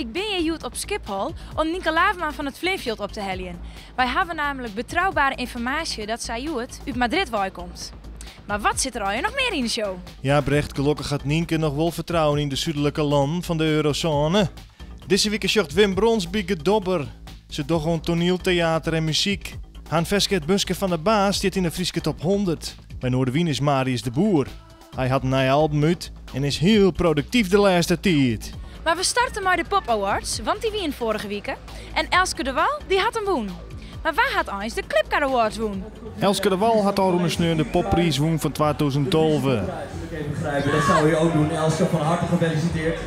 Ik bin hjir hjoed op Skiphol om Nynke Laverman fan it fleanfjild op te heljen. Wy hawwe namelijk betrouwbare ynformaasje dat sy hjoed út Madrid weikomt. Mar wat sit der allegear noch mear yn de show? Ja, Brecht, gelokkich hat Nynke noch wol fertrouwen yn de súdlike lannen fan de eurosône. Dizze wike sjocht Wim Brons by Gedobber. Se dogge oan toaniel, teater en muzyk. Harren ferske It Buske fan de Baas stiet yn de Fryske top 100. By Noardewyn is Marius de Boer. Hy hat in nij album út en is hiel produktyf de lêste tiid. Mar we starte mei de Pop Awards, want dy wienen foarige wike. En Elske DeWall, dy hat him wûn. Mar wa hat eins de Klipkar Awards wûn? Elske DeWall hat ôfrûne sneon de poppriis wûn fan 2012. Dat zou je ook doen, Elske, van harte gefeliciteerd.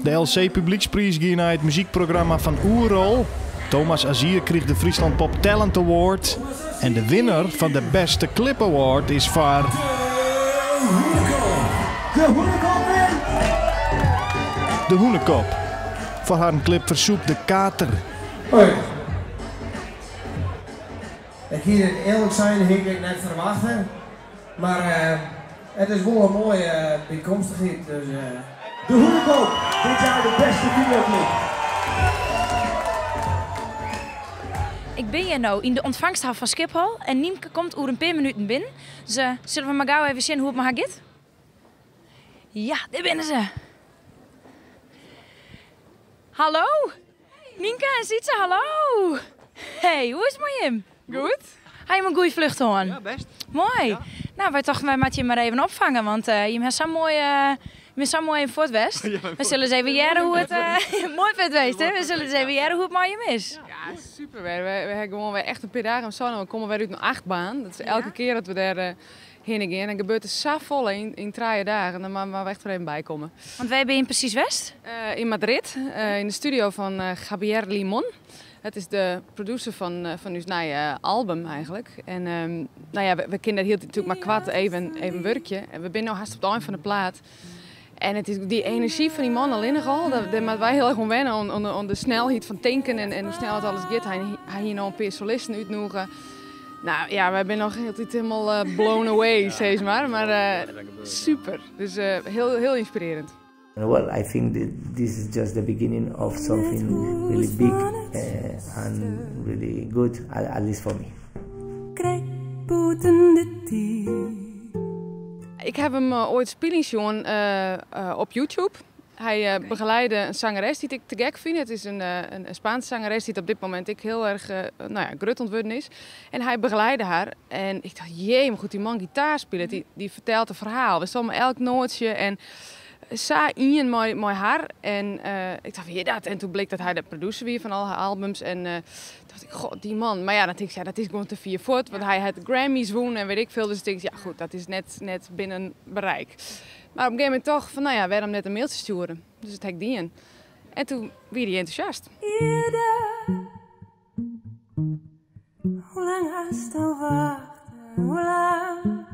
De LC Publykspriis gie nei it muzykprogramma fan Oerol. Thomas Azier krige de Friesland Pop Talent Award. En de winner fan de Beste Clip Award is foar. De Hûnekop wint! De Hûnekop. Foar harren klip Fersûp de Kater. Hoi. Ik hie dit earlik sein hie ik dit net ferwachte. Mar it is wol in moaie bykomstichheid, dus. De Hûnekop, dit jaar de beste videoclip. Ik bin hjir no yn de ûntfangsthal fan Skiphol en Nynke komt oer in pear minuten binnen. Dus sille we mar gau even sjen hoe't it mei har giet? Ja, dêr binne se. Hallo! Nynke en Sytse, hallo! Hey, hoe is it mei jim? Goed. Ha jim in goede flucht hân? Ja, best. Moai. Ja. Nou, wy tochten wy moatte jim mar even opfange, want jim ha sa'n moai, binne sa moai even fuort west. We sille ris even hearre hoe it moai fuort west, hè? We sille ris even hearre hoe it mei jim is. Ja, super wer. We ha gewoan wer echt in pear dagen sein, we komme wer út in achtbaan. Dat is elke kear dat we dêr hinne gean. Dan gebeurt der safolle yn 3 dagen. Dan moatte we echt wer even bykomme. Want wêr binne jim presys west? Yn Madrid, yn de studio fan Javier Limon. Het is de producer fan ús nije album eigenlijk. En nou ja, we kinne dêr hieltyd natuerlik mar koart even wurkje. En we binne no hast op it ein fan de plaat. En it is dy enerzjy fan dy man allinnich al, dêr moatte wy hiel erch oan wenne, oan de snelheid fan tinken en hoe snel it alles giet. Hy hie no in pear solisten útnûge. Nou ja, wy binne noch hieltyd hielendal blown away, sis mar. Mar super, dus hiel, hiel ynspirearjend. Well, I think that this is just the beginning of something really big and really good, at least for me. Ik haw him oait spyljen sjoen op YouTube. Hy begeleide in sangeres dy't ik te gek fyn. It is in Spaanse sangeres dy't op dit momint ek hiel erch nou ja, grut oan it wurden is. En hy begeleide har en ik tocht, jee, mar goed, dy man gitaar spilet, dy fertelt in ferhaal. We stonden elk noatsje en sa ien mei har. En ik tocht, wie is dat? En toen bleek dat hy de producer wie fan al har albums. En tocht ik, god, dy man. Mar ja, dan tink ik, ja, dat is gewoan te fier fuort. Want hy hat Grammys wûn en weet ik veel. Dus ik tink, ja goed, dat is net binnen bereik. Mar op in gegeven momint toch fan, nou ja, wêrom net in mailtsje stjoere? Dus dat ha ik dien. En toen wie hy entûsjast. Hoe lang hast al wachte, hoe lang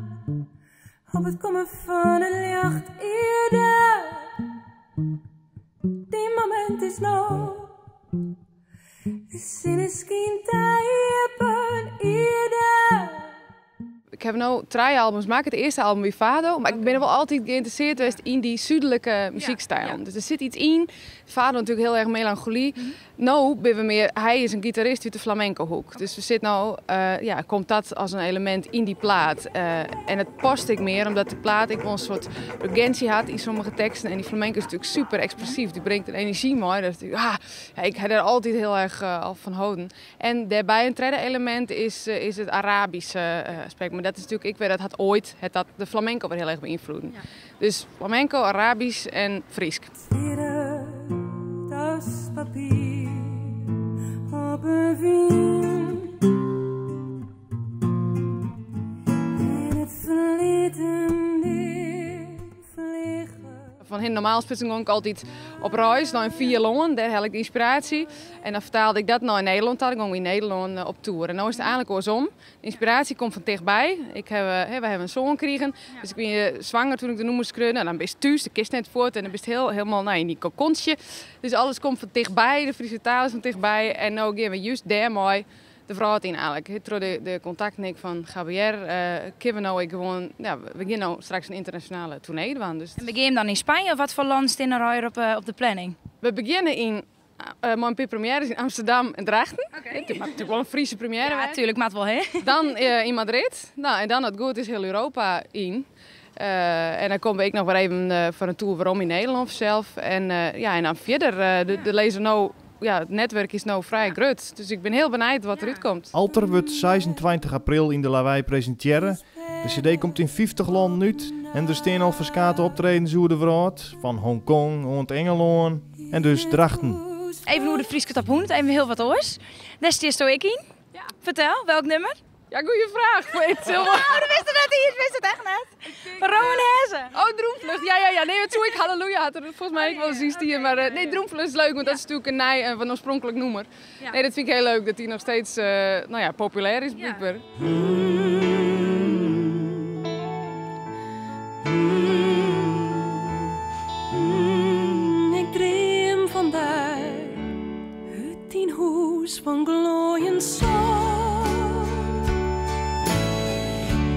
op it kommen fan it ljocht ierde. Dyn momint is no. De sinne skynt iepen ierde. Ik haw no trije albums makke. It earste album wie Fado, mar ik bin wol altyd geïnteresseerd west yn dy súdlike muzykstylen. Dus der sit iets yn. Fado natuerlik hiel erch melancholy. No binne we mear, hy is in gitarist út de flamenco-hoek. Dus we sit no, ja, komt dat as in elemint yn dy plaat. En it past ek mear, omdat de plaat ek wol in soart urgentie hat yn sommige teksten. En dy flamenco is natuerlik super ekspressyf. Dy bringt in enerzjy mei. Dat, ah, ja, ik ha dêr altyd hiel erch al fan holden. En dêrby in tredde elemint is it Arabyske aspekt. Mar dat is natuerlik ek wer, dat hat oait het dat de flamenco wer hiel erch beynfloeden. Dus flamenco, Arabysk en Frysk. As papier op 'e wyn. En it ferlitten Fan hin normaal sprutsen gong ik altyd op reis nei in fier lân, dêr helle ik de ynspiraasje. En dan fertaalde ik dat nei Nederlân ta, dan gong ik yn Nederlân op toer. En no is it eigenlik oarsom. De ynspiraasje komt fan tichtby. Ik haw, hè, wy hawwe in soan krigen, dus ik wie swanger toen ik de nûmers skreau. Nou, dan bist thús, dan kinst net fuort en dan bist hielendal, nou, yn dyn kokontsje. Dus alles komt fan tichtby, de Fryske taal is fan tichtby. En no gean we just dêrmei de wrâld yn eigentlik. Troch de kontakten ek fan Javier kinne we no ek gewoan, ja, we gean no straks in ynternasjonale toernee dwaan. Dus En we gean dan yn Spanje of wat foar lân stean der allegear op de planning? We begjinne mei in pear premières yn Amsterdam en Drachten. It moat natuerlik wol in Fryske première Ja, wêze. tuerlik, moat wol, hè? Dan yn Madrid. Nou, en dan as it goed is hiel Europa yn. En dan komme we ek noch wer even foar in tour werom yn Nederlân fansels. En ja, en dan fierder, de lizze no, ja, it netwurk is no frij grut. Dus ik bin hiel benijd wat derút komt. Alter wurdt 26 april yn de Lawei presintearre. De CD komt yn 50 lannen út en der stean al ferskate optredens oer de wrâld, fan Hongkong oant Ingelân en dus Drachten. Even oer de Fryske Top 100, even hiel wat oars. Dêr stiest ek yn. Ja. Fertel, welk nûmer? Ja, goeie fraach. Ik sil wol- Oh, dat wist it net iens, wist it echt net. Fan Rowwen Hèze. Oh, Droomvlucht. Ja, ja, ja. Nee, dat soe ik Halleluja hat der folgens my ek wol ris yn stien. Mar nee, Droomvlucht is leuk, want dat is natuerlik in nij en fan oarspronklik nûmer. Nee, dat fyn ik hiel leuk, dat dy noch steeds nou ja, populêr is, blykber. Ik dream fan dy út dyn hûs fan gloaiend sân.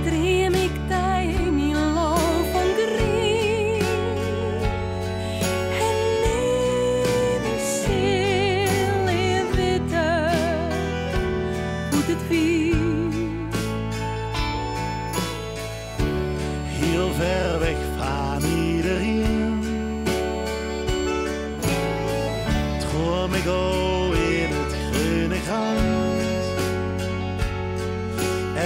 Dream ik dy yn myn lân fan grien. En nimmen sil ea witte hoe't it wie. Heel ver weg van iedereen. Droom ik al in het groene gras.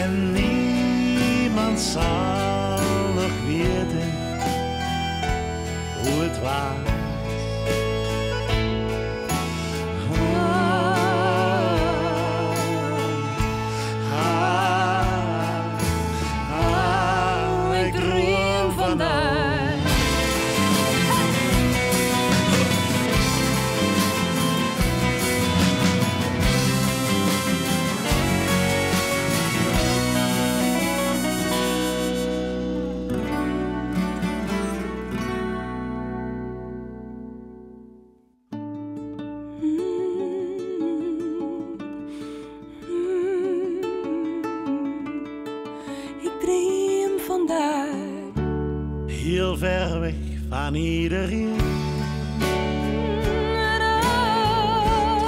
En niemand zal nog weten hoe het was. Ah, ah, Ik droom van dy. Ik droom van dy. Heel ver weg van iedereen.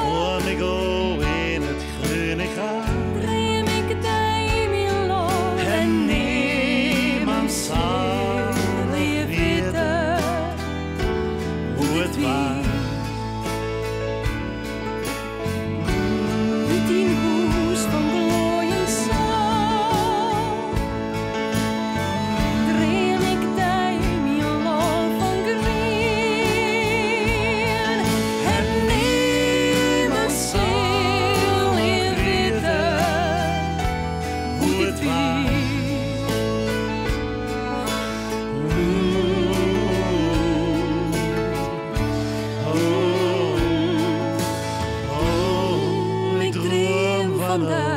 Droom ik al in het groene gras. Dream ik dy yn myn lân. En niemand zal nog ea weten witte hoe het was. Út dyn hûs fan gloaiend sân. Dream ik dy yn myn lân fan grien. En nimmen sil ea witte Hoe het was. Oh, Ik droom van dy.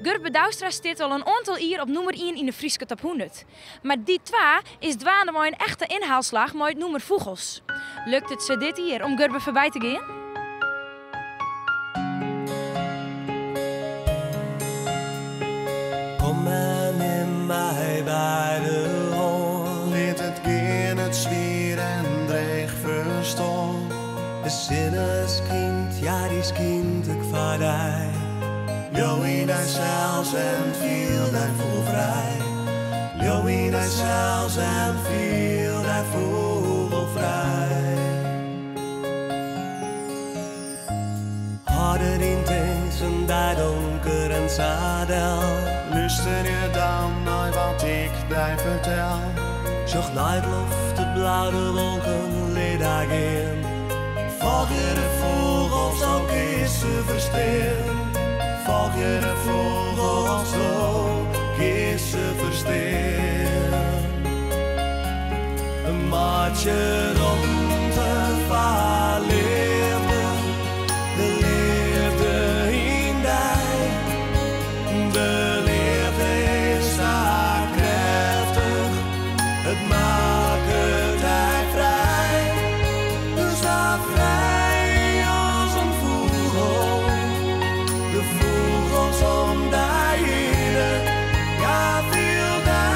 Gurbe Douwstra stiet al in oantal jier op nûmer 1 yn de Fryske Top 100. Mar Die Twa is dwaande mei in echte ynhelslach mei it nûmer Fûgels. Lukt it se dit jier om Gurbe foarby te gean? Kom en nim my by de hân. Lit it gean, it swier en dreech ferstân. De sinne skynt, ja dy skynt ek foar dy. Leau yn dysels en fiel dy fûgelfrij. Leau yn dysels en fiel dy fûgelfrij. Hâld dyn tinzen by donker en sadel. Lústerje je dan nei wat ik dy fertel. Sjoch nei de loft, it blau, de wolken, lit har gean. Folgje de fûgels, dan kinst se ferstean. Folgje de fûgels, dan kinst se ferstean. Mar Meitsje romte foar leafde, de leafde yn dy. De leafde is sa krêftich, it makket dy frij. Sa frij as in fûgel, de fûgels om dy hinne. Ja, fiel dy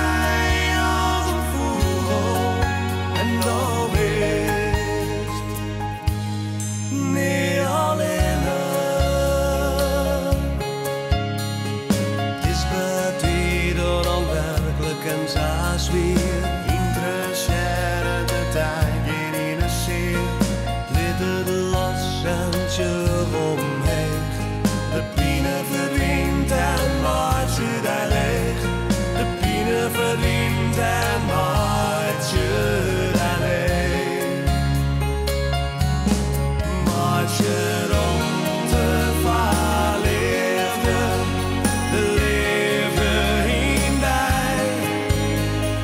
as in fûgel en do bist nea allinne. It is betiden al werklik en sa swier. Ynteressearret it dy gjin ene sear. Lit it los en sjoch omheech. De pine ferdwynt en meitsje dy leech. De pine ferdwynt en meitsje dy leech. Meitsje romte foar leafde, de leafde yn dy.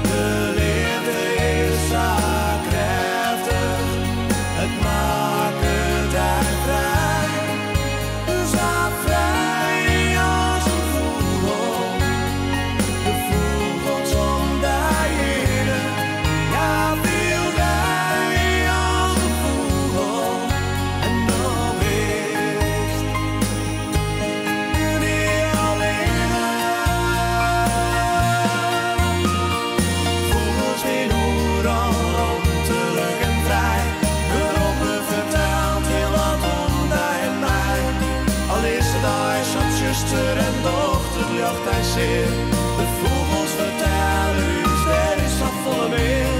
De leafde is sa krêftich, it makket dy frij. Sa frij as in fûgel, de fûgels om dy hinne. Ja, fiel dy as in fûgel en do bist nea allinne. Fûgels binne oeral romtelik en frij. Geroppe fertelt hiel wat om dy en my. Al is it dei sa tsjuster en docht it ljocht dy sear. De fûgels fertelle ús, der is safolle mear.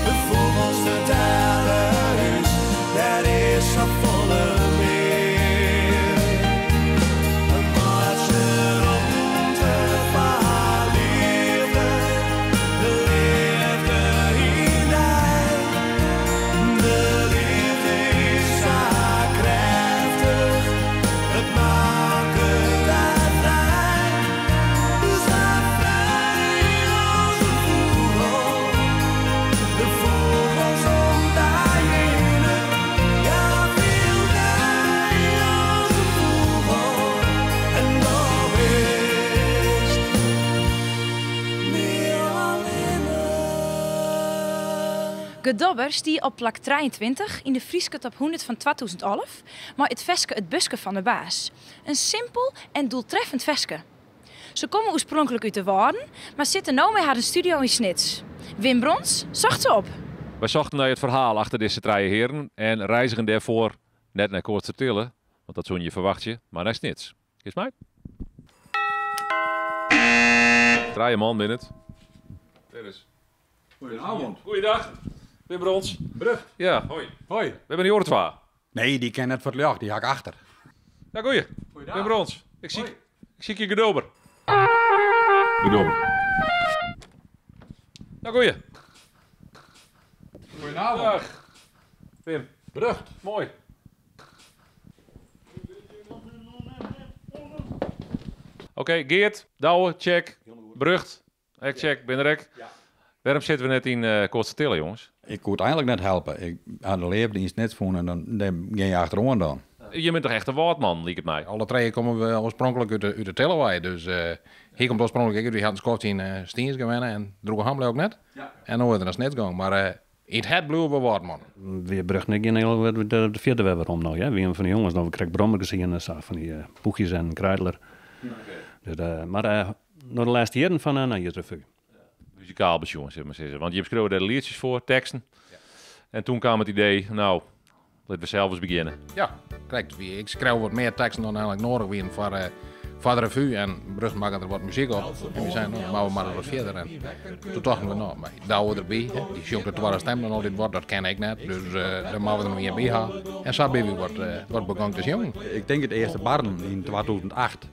De fûgels fertelle ús, der is safolle mear. Meitsje romte foar leafde, de leafde yn dy. De leafde is sa krêftich, it makket dy frij. Sa frij as in fûgel, de fûgels om dy hinne. Ja, fiel dy as in fûgel en do bist nea allinne. Gedobber stie op plak 23 yn de Fryske top 100 fan 2011 mei it ferske It buske fan de baas. In simpel en doeltreffend ferske. Se komme oarspronklik út de Wâlden, mar sitte no mei harren studio yn Snits. Wim Brons socht se op. Wy sochten nei it ferhaal achter dizze trije hearen en reizgen dêrfoar net nei Koatstertille, want dat soene je ferwachtsje, mar nei Snits. Kinst mei? Trije man binne it. Dêr is. Goedenavond. Goeiedag, Wim Brons. Brugt. Ja, hoi. Hoi. Wêr binne dy oare twa? Nee, dy kin net foar it ljocht, dy ha ik achter. Ja, goeie. Goeiedag. Wim Brons. Ik Hoi. ik sykje Gedober. Gedober. Ja, goeie. Goedenavond. Dag. Wim. Brugt. Moai. Oké, Geert, Douwe, check. Brugt, ek check, bin der ek. Wêrom sitte we net yn Koatstertille, jonges? Ik koe it eigenlik net helpe. Ik ha de leafde yn Snits fûn en dan dêr gean je achteroan dan. Je bent toch echt een Wâldman, liket my? Alle trije komme we oarspronklik út de Tille wei. Dus hy komt oarspronklik ek út. Hy hat in skoft yn Stiens gewenne en Droegeham leau ik net. En no is er nei Snits gong. Mar yn it hert bliuwe we Wâldman. Wy Brugt en ik gean hiel wat de fierder wer werom no, hear. Wy wiene fan de jonges, no we krekt brommerkes hiene en sa, fan dy Poechjes en Kreidler. Dus mar no de lêste jierren fan Nijjiersrevu. Muzikaal besjoen, sil ik mar sizze. Want jim skriuwe dêr de lietsjes foar, teksten. En toen kaam it idee, no, litte we sels ris begjinne. Ja, krekt. Ik skreau wat mear teksten dan eigenlik noadich wiene foar de revu. En Brugt makke der wat muzyk op. En wy seinen, no, dan moatte we mar wat fierder. En toen tochten we, no, mei Douwe derby, hè, dy sjongt de twadde stem dan altyd wat, dat ken ik net. Dus dan moatte we der noch ien by ha. En sa binne we wat begûn te sjongen. Ik tink it earste barren yn 2008.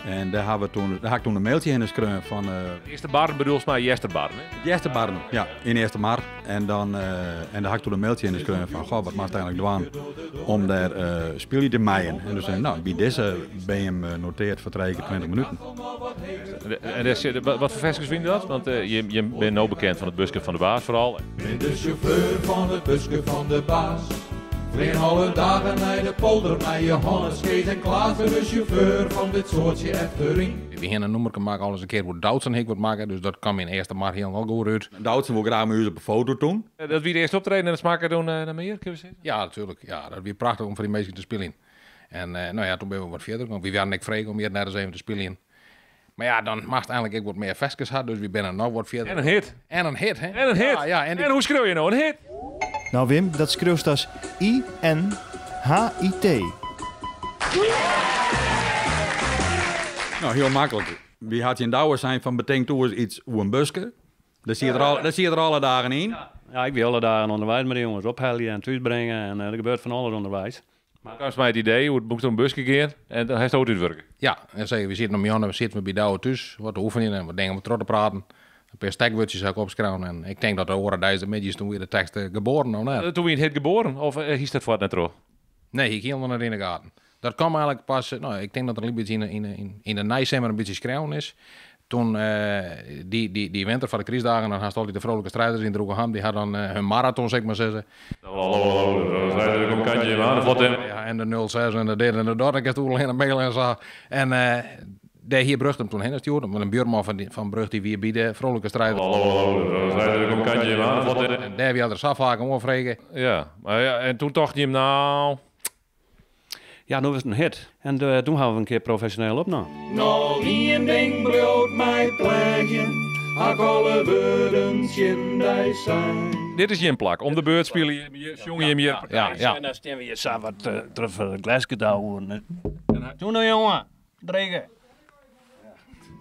En dêr ha we toen, dêr ha ik toen in mailtsje hinne skreaun fan Earste barren bedoelst mei Easterbarren, hè? It Easterbarren, ja, yn Eastermar. En dan, en dêr ha ik toen in mailtsje hinne skreaun fan, goh, wat moatst eigenlik dwaan om dêr spylje te meien? En toen sei, no, by dizze binne jim noteard foar trije kear 20 minuten. En dêr sit, wat foar ferskes wiene dat? Want jim binne no bekend fan it buske fan de baas foaral. Bin de sjauffeur fan it buske fan de baas. Flean alle dagen nei de polder mei Johannes, Kees en Klaas. Bin de sjauffeur fan dit soatsje efteryn. Wy hiene in nûmerke makke, al ris in kear oer Doutzen hie ik wat makke, dus dat kaam yn Eastermar hielendal goed út. Doutzen woe graach mei ús op 'e foto toen. Dat wie it earste optreden en dat smakke toen nei mear, kinne we sizze? Ja, natuerlik. Ja, dat wie prachtich om foar dy minsken te spyljen. En no ja, toen binne we wat fierder gien. Wy waarden ek frege om hjir net ris even te spyljen. Mar ja, dan moatst einlik ek wat mear ferskes ha, dus wy binne noch wat fierder. En in hit. En in hit, hè? En in hit. Ja, ja, en die... En hoe skriuw je no in hit? Nou Wim, dat skriuwst as I-N-H-I-T. Nou, hiel maklik. Wy ha tsjin Douwe sein fan betink doe ris iets oer in buske. Dêr siet er al, dêr siet er alle dagen yn. Ja, ik wie alle dagen ûnderweis mei de jonges, ophelje en thúsbringe en der gebeurt fan alles ûnderweis. Mar kaamst mei it idee oer it mocht om in buske gean en dan hast it útwurke. Ja, en sei, we sieten om jûn, we sieten we by Douwe thús wat te oefenjen en wat dingen om troch te praten. In pear stekwurdsjes ha ik opskreaun en ik tink dat de oare deis de middeis toen wie de tekst geboren, of net? Toen wie it hit geboren, of hiest dat foart net troch? Nee, ik hie noch net yn de gaten. Dat kwam eigenlijk pas, no, ik tink dat der in bytsje yn de neisimmer in bytsje skreaun is. Toen dy, dy, dy winter foar de krystdagen, dan hast altyd de Vrolijke Strijders yn Droegeham, dy ha dan hun maraton, sil ik mar sizze. Ja, en de 06 en de dit en de dat, dan kinst oeral hinne maile en sa. En dêr hie Brugt him toen hinne stjoerd, want in buorman fan Brugt dy wie by de Vrolijke Strijders. En dêr wie er sa faak oanfrege. Ja, mar ja, en toen tocht jim nou... Ja, no is it in hit. En toen hawwe we in kear profesjoneel opnaam. Noch ien ding bliuwt my pleagjen, ha 'k alle wurden tsjin dy sein. Dit is jim plak. Om de beurt spylje jim hjir, sjonge jim hjir. Ja, ja. En dan stean we hjir sa wat troch it gleske te houden. Doe no jonge, drinke.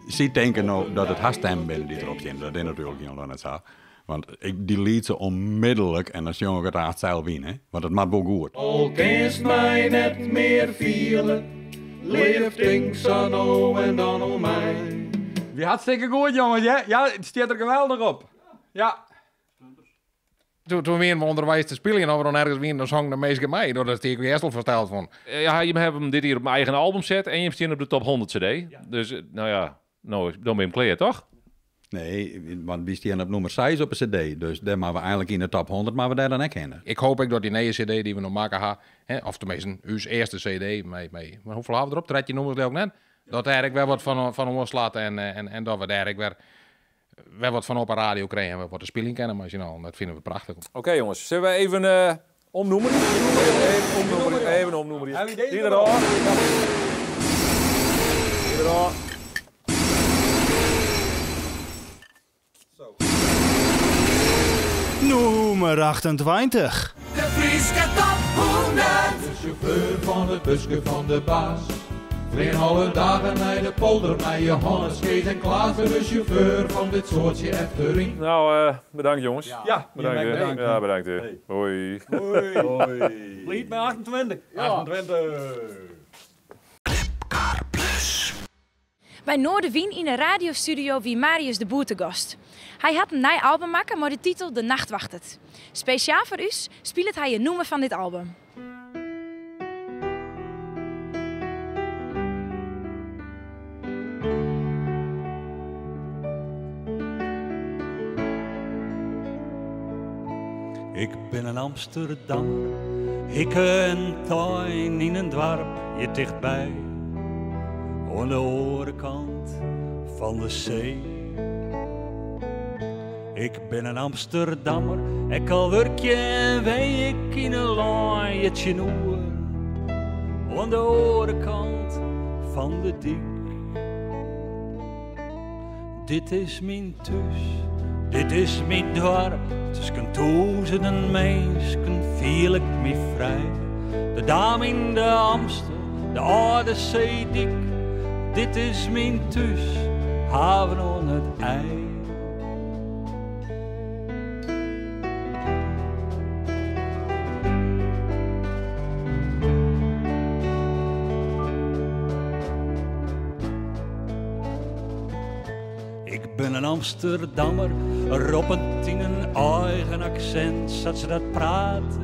Sy tinke no dat it har stemmen binne dy't derop stean. Dat is natuerlik hielendal net sa. Want ik delete se onmiddellik en dan sjong ik it aanst sels yn, hè. Want it moat wol goed. Al kinst my net mear fiele, leaf tink sa no en dan oan my. Wie hartstikke goed, jonges, hè? Ja, it stiet der geweldich op. Ja. Toen wienen we ûnderweis te spyljen, of we dan ergens wienen, dan songen de minsken mei. Dat stie ik earst al fersteld fan. Ja, jim hawwe him dit jier op myn eigen album set en jim stean op de top 100 CD. Dus, no ja, no, dan bin jim klear, toch? Nee, want wy stean op nûmer seis op de CD, dus dêr moatte we einlik yn de top 100 moatte we dêr dan ek hinne. Ik hoop ek dat dy nije CD dy't we no makke ha, hè, of teminsten ús earste CD mei, mei hoefolle ha we derop? 13 nûmers leau ik net? Dat dêr ek wer wat fan oanslacht en dat we dêr ek wer wat fan op 'e radio krije en wer wat te spyljen kinne mei syn allen. Dat fine we prachtich. Oké jonges, sille we even omnûmerje? Even omnûmerje, even omnûmerje. Dy derôf. Dy derôf. Nûmer 28. De Fryske top 100. De sjauffeur fan it buske fan de baas. Flean alle dagen nei de polder mei Johannes, Kees en Klaas. Bin de sjauffeur fan dit soatsje efteryn. Nou, bedankt jongens. Ja, bedankt. Bedankt. Ja, bedankt. Hoi. Hoi. Bliid mei 28. 28. By Noardewyn yn 'e radiostudio wie Marius de Boer te gast. Hy hat in nij album makke mei de titel De Nacht Wachtet. Spesjaal foar ús spilet hy in nûmer fan dit album. Ik bin in Amsterdammer, hikke en tein yn in doarp hjir tichtby, oan de oare kant fan de see. Ik bin in Amsterdammer, ek al wurkje en wenje ik yn in lân hjir tsjinoer, oan de oare kant fan de dyk. Dit is myn thús, dit is myn doarp, tusken tûzenen minsken fiel ik my frij. De Dam yn de Amstel, de âlde seedyk, dit is myn thús, haven oan it IJ. Ik bin in Amsterdammer, roppend yn in eigen aksint sa't se dat prate,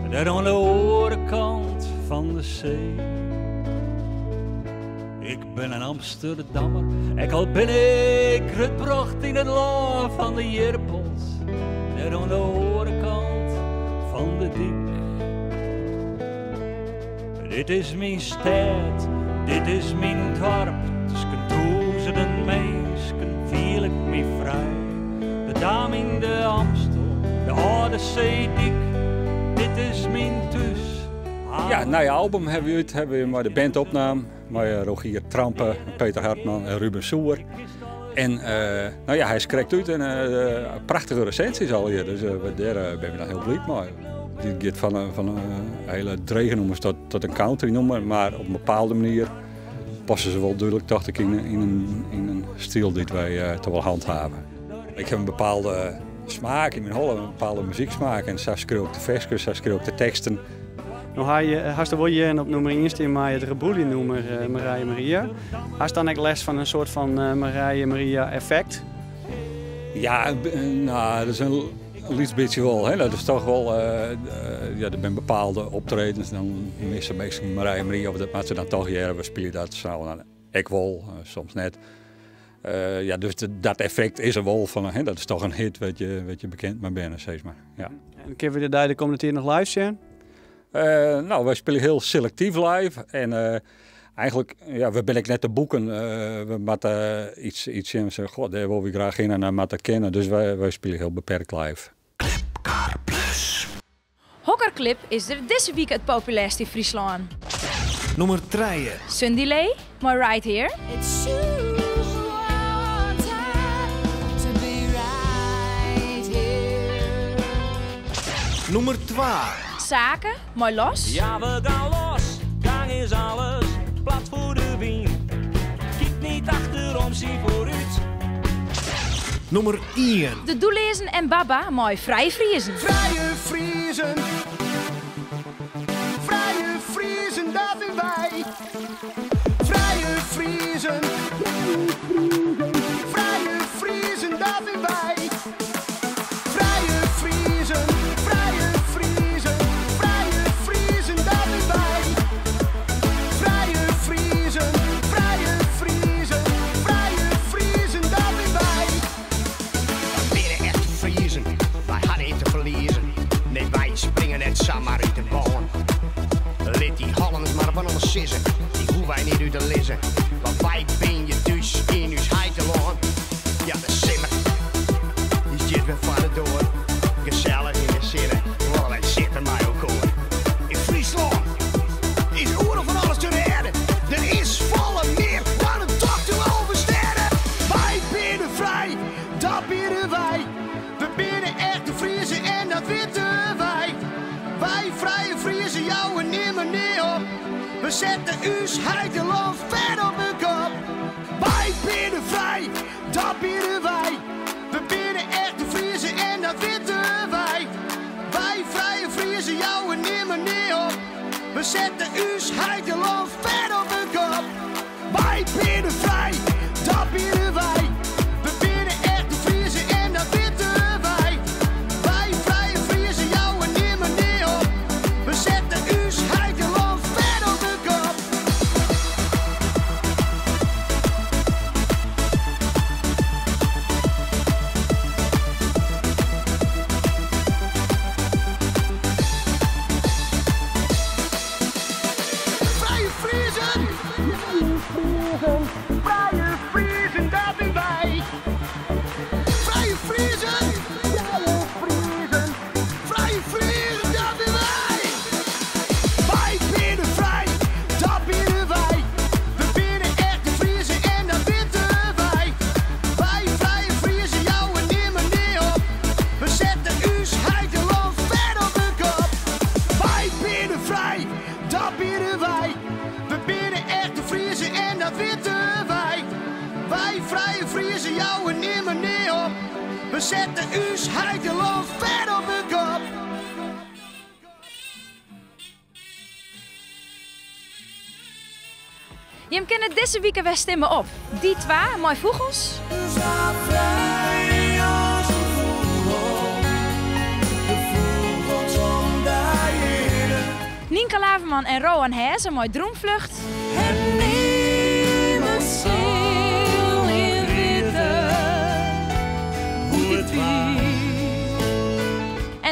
dêr oan de oare kant fan de see. Ik bin in Amsterdammer, ek al bin ik grutbrocht yn it lân fan de jirpels, dêr oan de oare kant fan de dyk. Dit is myn stêd, dit is myn doarp, tusken tûzenen minsken fiel ik my frij. De daam yn de Amstel, de âlde seedyk, dit is myn thús. Ja, it nije album hawwe we út, hawwe we mei de band opnaam. Mei eh, Rogier Trampe, Peter Hartman en Ruben Soer. En eh, nou ja, hy is krekt út en eh, prachtige resensies allegear. Dus dêr binne we dan hiel bliid mei. Dit giet fan, fan hiele drege nûmers tot, tot in country nûmer, mar op in bepaalde manier passe se wol dúdlik, tocht ik, yn, yn, in, yn in styl dy't wy uh, toch wol handhave. Ik haw in bepaalde smaak yn myn holle, in bepaalde muzyksmaak. En sa skriuw ik de ferskes, sa skriuw ik de teksten. No ha je, hast der wol jierren op nûmer ien stean mei it reboeljenûmer eh, Marije Maria. Hast dan ek lêst fan in soart fan eh, Marije Maria effekt? Ja, nou, dat is in lyts bytsje wol. Hè. Dat is toch wol, uh, ja, der binne bepaalde optredens, dan misse minsken Marije Maria of dat moatte se dan toch hearre. We spylje dat sa ek wol, soms net. Uh, ja, dus dat effekt is der wol fan, hè, dat is toch in hit wêr't je bekend mei binne, sis mar. Ja. En kinne we dy de kommende tiid noch live sjen? Uh, nou, wy spylje hiel selektyf live en uh, eigentlik, ja, we binne ek net te boeken. We moatte iets, iets sjen, we god, dêr wolle we graach hinne en dan moat dat kinne. Dus wy, wy spylje hiel beperkt live. Klipkar Plus. Hokker klip is der dizze wike it populêrst yn Fryslân? Nûmer trije. Sundy Lee mei Right Here. Nûmer twa. Sake mei Los. Ja, we gaan los, gang is alles, plat voor de wyn. Kyk niet achterom, zie vooruit. Nûmer ien. De Doelleazen en Baba mei Frije Friezen. Frije Friezen, frije Friezen, dat binne wy. Frije Friezen, frije Friezen, dat binne wy. Frije Friezen, frije Friezen, frije Friezen, dat binne wy. Frije Friezen, frije Friezen, frije Friezen, dat binne wy. Wy binne echte Friezen, wy ha neat te ferliezen. Nee, wy springe net samar út de bân. Lit dy Hollanners mar fan alles sizze, dy hoege wy net út te lizzen. Want wy binne hjir thús yn ús heitelân. Ja, de simmer, dy stiet wer foar de doar. Gesellich yn de sinne, wolle wy sitte mei elkoar. Yn Fryslân is oeral fan alles te rêden. Der is folle mear dan in tocht oer alve stêden. Wy binne frij, dat binne wy. We binne echte Friezen en dat witte wy. Wy frije Friezen jouwe nimmer nea op. We sette ús heitelân fet op 'e kop. Wy binne frij, dat binne wy. We binne echte Friezen en dat witte wy. Wy frije Friezen jouwe nimmer nea op. We sette ús heitelân fet op 'e kop. Wy binne frij, dat binne wy. We binne echte Friezen en dat witte wy. Wy frije Friezen jouwe nimmer nea op. We sette ús heitelân fet op 'e kop. Frije Friezen! Frije Friezen, dat binne wy. Frije Friezen! Frije Friezen, dat binne wy. Wy binne frij, dat binne wy. We binne echte Friezen en dat witte wy. Wy frije Friezen jouwe nimmer nea op. We sette ús heitelân fet op 'e kop. Wy binne frij, dat binne wy. We binne echte Friezen en dat witte wy. Wy frije Friezen jouwe nimmer nea op. We sette ús heitelân fet op 'e kop. Jim kinne dizze wike wer stimme op Die Twa mei Fûgels. Sa frij as in fûgel, de fûgels om dy hinne. Nynke Laverman en Rowwen Hèze mei Droomvlucht. En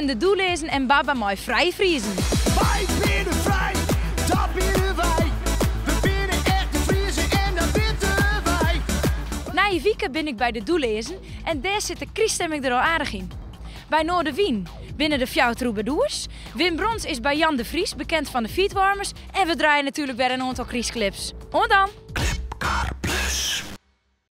binne de Doelleazen en Baba mei Frije Friezen. Wy binne frij, dat binne wy. We binne echte Friezen en dat witte wy. Nije wike bin ik by de Doelleazen en dêr sit de kryststimming der al aardich yn. By Noardewyn binne de Fjouwer Trûbadoers, Wim Brons is by Jan de Vries, bekend fan de Feetwarmers en we draaie natuerlik wer in oantal krystklips. Oant dan!